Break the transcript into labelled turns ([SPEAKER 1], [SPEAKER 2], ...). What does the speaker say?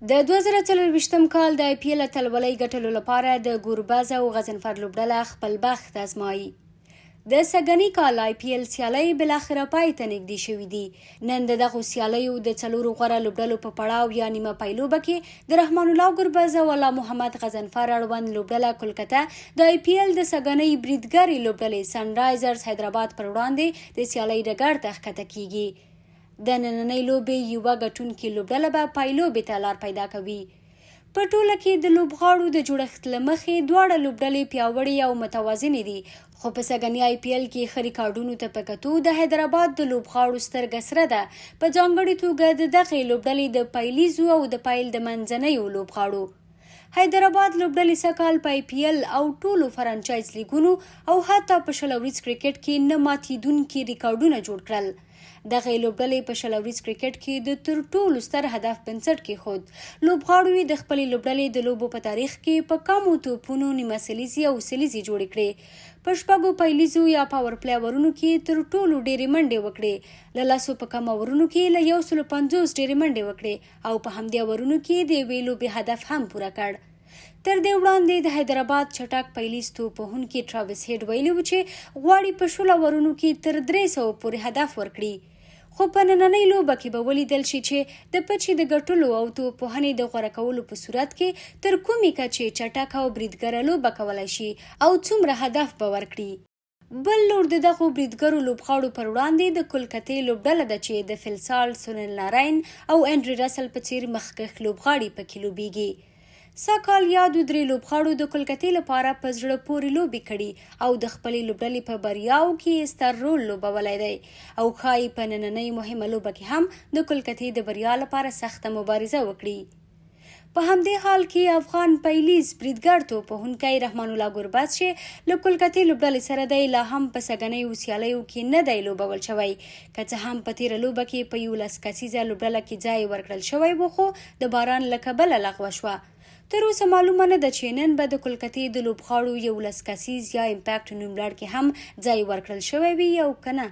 [SPEAKER 1] د 2024 کال د آی پي ایل اتلولۍ ګټلو لپاره د ګوربز او غضنفر لوبډله خپل بخت ازمایي. د سږني کال آی پي ایل سیالۍ بالاخره پای ته نږدې شوې دي. نن د دغو سیالیو د څلورو غوره لوبډلو په پړاو یا نیمه پایلوبه کې د رحمان الله ګربز او الله محمد غضنفر اړوند لوبډله کولکته د آی پي ایل د سږنۍ بریدګرې لوبډلې سنرایزرز حیدرآباد پر وړاندې د سیالۍ ډګر ته ښکته کیږي. د نننۍ لوبې یوه ګټونکې لوبډله به پایلوبې ته لار پیدا کوي. په ټوله کې د لوبغاړو د جوړښت له مخې دواړه لوبډلې پیاوړې او متوازنې دي، خو په سږني آی پي ایل کې ښه ریکارډونو ته په کتو د حیدرآباد د لوبغاړو سترګه سره ده، په ځانګړې توګه د دغې لوبډلې د پیلیزو او د پیل د منځنیو لوبغاړو. حیدرآباد لوبډلې سږکال په آی پي ایل او ټولو فرانچایز لیګونو او حتی په 20 اوریز کرکټ کې نه ماتېدونکي ریکارډونه جوړ کړل. دغې لوبډلې په 20 اوریز کرکټ کې د تر ټولو ستر هدف بنسټ کېښود. لوبغاړو یې د خپلې لوبډلې د لوبو په تاریخ کې په کمو توپونو نیمه سلیزې او سلیزې جوړې کړې. په شپږو پیلیزو یا پاور پلی اورونو کې تر ټولو ډېرې منډې وکړې. له لسو په کم اورونو کې له 150 ډېرې منډې وکړې او په همدې اورونو کې د یوې لوبې هدف هم پوره کړ. تر دې وړاندې د حیدرآباد چټک پیلیز توپ وهونکي تراویس هیډ ویلي و چې غواړي په 20 اورونو کې تر 300 پورې هدف ورکړي. خو په نننۍ لوبه کې به ولیدل شي چې د پچې د ګټلو او توپ وهنې د غوره کولو په صورت کې تر کومې کچې چټکه او بریدګره لوبه کولای شي او څومره هدف به ورکړي. بل لور د دغو بریدګرو لوبغاړو پر وړاندې د کولکتې لوبډله ده چې د فلسال، سونیل ناراین او انډري رسل په څیر مخکښ لوبغاړي پکې لوبیږي. سږکال یادو درې لوبغاړو د کولکتې لپاره په زړه پورې لوبې کړي او د خپلې لوبډلې په بریاو کې یې ستر رول لوبولی دی او ښايي په نننۍ مهمه لوبه کې هم د کولکتې د بریا لپاره سخته مبارزه وکړي. په همدې حال کې افغان پیلیز بریدګر توپوهونکی رحمان الله ګربز چې له کولکتې لوبډلې سره دی لا هم په سږنیو سیالیو کې نه دی لوبول شوی. که څه هم په تېره لوبه کې په 11 کسیزه لوبډله کې ځای ورکړل شوی و خو د باران له کبله لغوه شوه. تر اوسه معلومه نه ده چې نن به د کولکتې د لوبغاړو 11 کسیز یا امپیکټ نوملړ کې هم ځای ورکړل شوی وي او که نه.